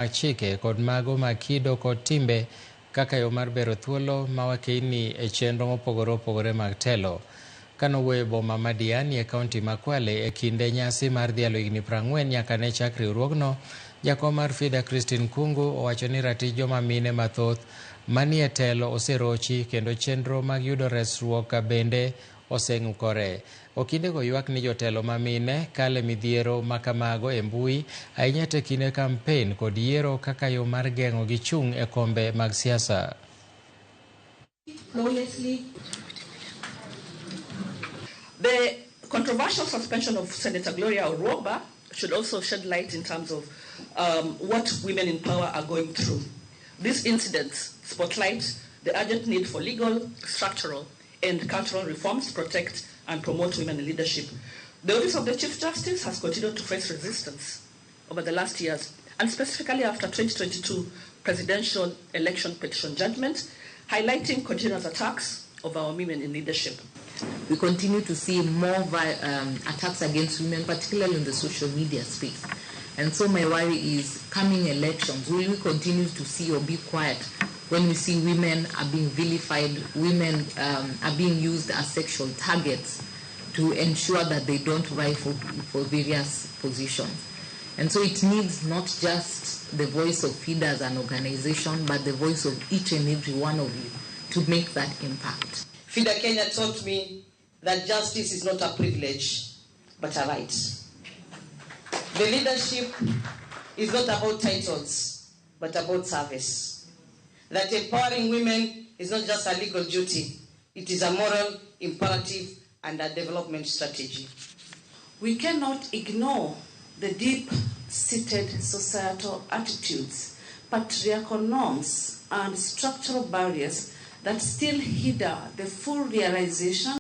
Mag chike kod mago mag kido kod timbe kaka yo mar bero thuolo ma wakeini e chenro mopogore opogore mag telo. Kanowuoyo e boma ma Diani e kaunti ma Kwale e kinde nyasi mar dhialo higni 40 nyaka ne chak riwruogno, jakom mar FIDA Christine Kungu owacho ni ratich joma mine mathoth manie telo oserochi kendo chenro mag yudo resruok bende oseng'ukore. Okindego ywak ni jotelo ma mine kale midhiero makamago e mbui ahinya te kinde kampen kod yiero kaka yo mar geng'o gi chung' e kombe mag siasa. Flawlessly. The controversial suspension of Senator Gloria Orwoba should also shed light in terms of what women in power are going through. These incidents spotlight the urgent need for legal, structural, and cultural reforms to protect and promote women in leadership. The Office of the Chief Justice has continued to face resistance over the last years, and specifically after 2022 presidential election petition judgment, highlighting continuous attacks of our women in leadership. We continue to see more attacks against women, particularly in the social media space. And so my worry is, coming elections, will we continue to see or be quiet when we see women are being vilified, women are being used as sexual targets to ensure that they don't vie for various positions? And so it needs not just the voice of FIDA as an organization, but the voice of each and every one of you to make that impact. FIDA Kenya taught me that justice is not a privilege, but a right. The leadership is not about titles, but about service. That empowering women is not just a legal duty, it is a moral imperative and a development strategy. We cannot ignore the deep-seated societal attitudes, patriarchal norms, and structural barriers that still hinder the full realization